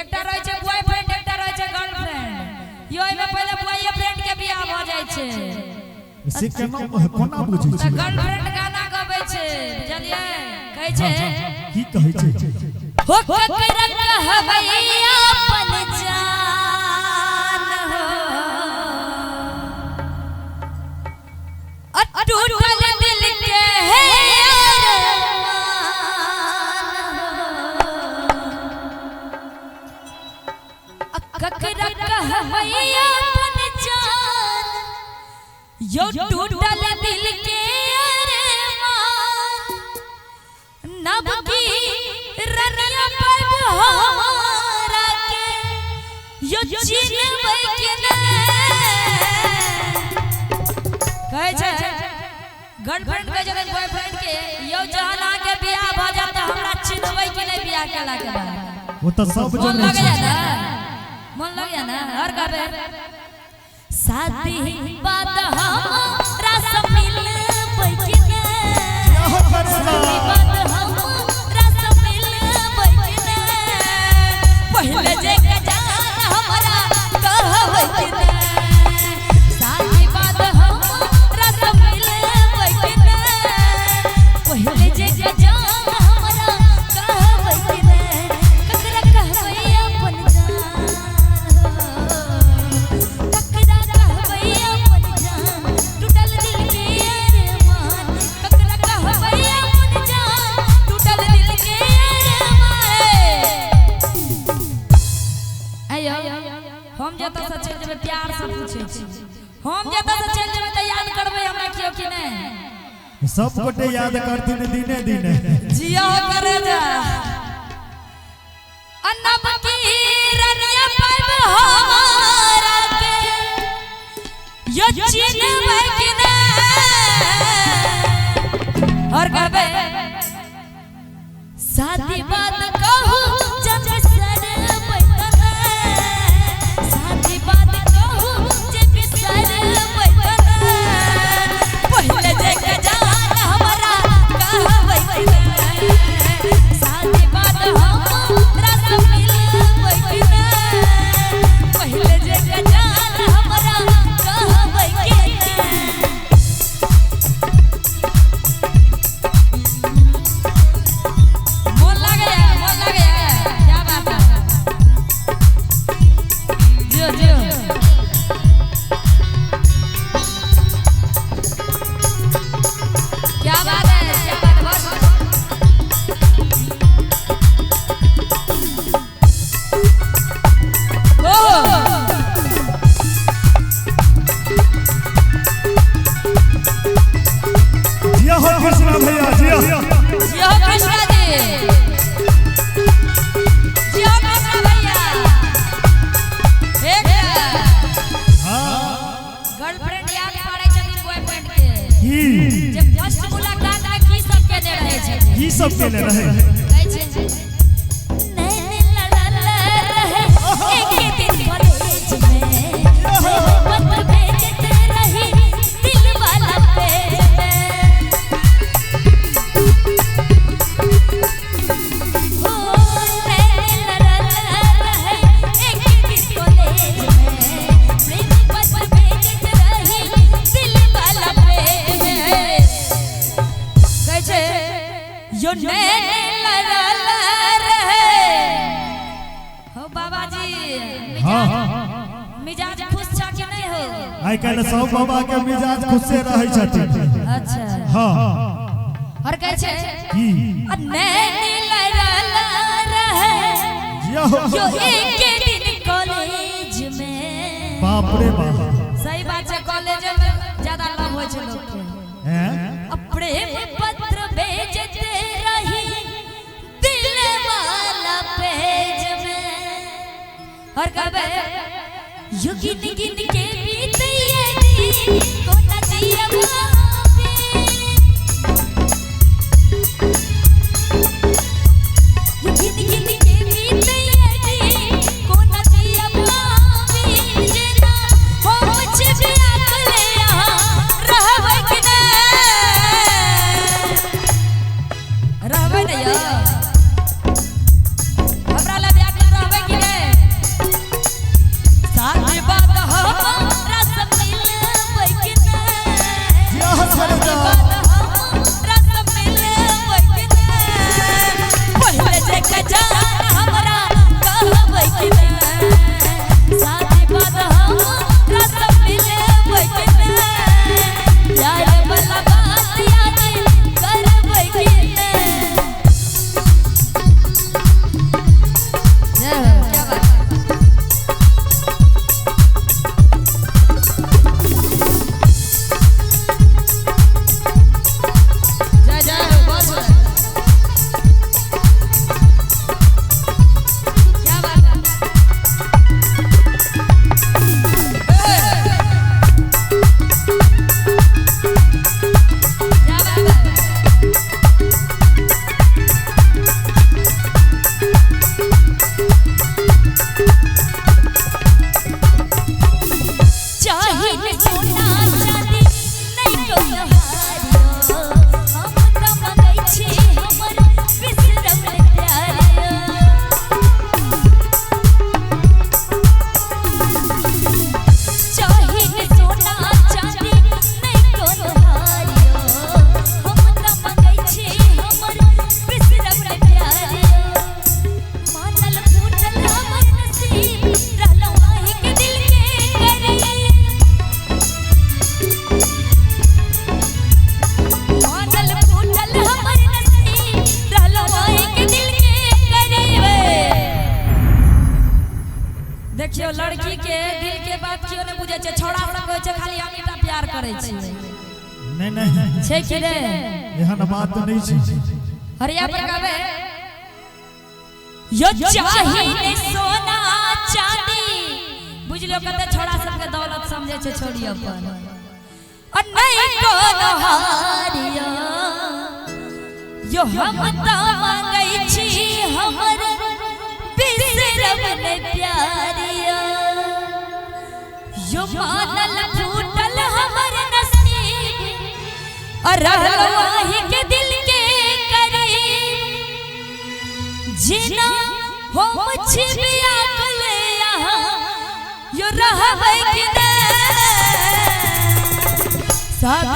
एकटा रहै छै बॉयफ्रेंड, एकटा रहै छै गर्लफ्रेंड। यो एमे पहिले बॉयफ्रेंड के बियाह भ जाइ छै। से केना कोना बुझै तऽ छै? गर्लफ्रेंड गाना गबै छै, बुझलियै? कहै छै की कहै छै? हो ककरा कहबै अपन जान हो, आ टूटल दिल के है अरमान हो, आ ककरा कहबै अपन जान, यो टूटल दिल के अरमान, नब की रनिया पर हमरा के यो चिन्हबै के नै। कहै छै गर्लफ्रेंड कहै छै बॉयफ्रेंड के, यो जहन अहाँके बियाह भऽ जायत तऽ हमरा चिन्हबै कि नहि बियाह केला के बाद? ओ तऽ सब मन जनै लगैया छै। ना? मन लगैया ना? हर कहबै शादी बाद हमरा से मिलबै कि नै? बियाह करेला। शादी बाद हमरा से मिलबै कि नै? पहिले जे के जान हमरा कहबै कि नै? शादी बाद हमरा से मिलबै कि नै? पहिले जे के जान हमरा कहबै कि नै? ककरा कहबै अपन जान हो, ककरा कहबै अपन जान, टूटल दिल के अरमान, ककरा कहबै अपन जान, टूटल दिल के अरमान। आइयो हम जतऽ से चलि जेबै, प्यार से पूछै छी, हम जतऽ से चलि जेबै तऽ याद करबै हमरा केओ कि नहि? सब गोटे याद करथिन दिने दिने। जिया करे जा अनब की रनिया पाइब हमारा के यो चिन्हबै कि नै? और कहबै शादी बाद कहू जब सरबै तने, शादी बाद कहू जब सरबै तने, पहिले जे के जान हमरा कहबै कि नै? शादी बाद हमरा से मिलबै कि नै? पहिले जे के जान हमरा कहबै कि नै? मन लगैया, मन लगैया, क्या बात है। जियो जियो, क्या बात है, क्या बात है, बहुत ओ जिया हो कृष्णा भैया जिया। जियो कृष्णा जी, जियो कृष्णा भैया। एक हाँ। गर्लफ्रेंड याद पाड़ै छथिन बॉयफ्रेंड के की जे फर्स्ट मुलाकात में की सब केने रहै छथिन। की सब केने रहै? कहै छै नैन लड़ल रहे एक दिन कॉलेज में, मोहब्बत भेजत रही दिल वाला पेज में, हो नैन लड़ल रहे एक दिन कॉलेज में, प्रेम पत्र भेजत रही दिल वाला पेज में। कहै छै यो नैन लड़ल रहे हो बाबाजी। हाँ। मिजाज मिजाज खुश छ कि नहि हो? आइ काल्हि सब बाबा के मिजाज खुशे रहै छथिन। अच्छा। हाँ। और कहै छै की आ नैन लड़ल रहे जिया हो। यो एक दिन कॉलेज में। बाप रे बाप। सही बात छै, कॉलेज में ज्यादा लव होइ छै लोग के। हैं? आ प्रेम पत्र भेजते रही दिल वाला पेज में। और कहबै यो गिन गिन के बीते ये दिन कोना जियब आवे, यो गिन गिन के बीते ये दिन कोना जियब आवे, जेना हम छिपा ले यहाँ रहबै कि नै? रहबै नै यौ, हमरा लए व्याकुल रहबै कि नै? देखियो लड़की के दिल के बात केओ नहि बुझै छै। छौड़ा सब कहै छै खाली अमीटा प्यार करै छी। नहीं नहीं, छै कि रे? एहन बात नहीं छै। हरिया पर गावे यो चाही ने सोना चांदी। बुझलियो कते छौड़ा सबके दौलत समझे छै छोड़ी अपन। और नहीं कोनो हारिया यो हम त मांगै छी हमर बिसरब ने प्यारिया। यो मानल फूटल हमर नसीब और रहल के दिल के करीब। जीना हम छी व्याकुल यहाँ यो रहबै कि नै। साथ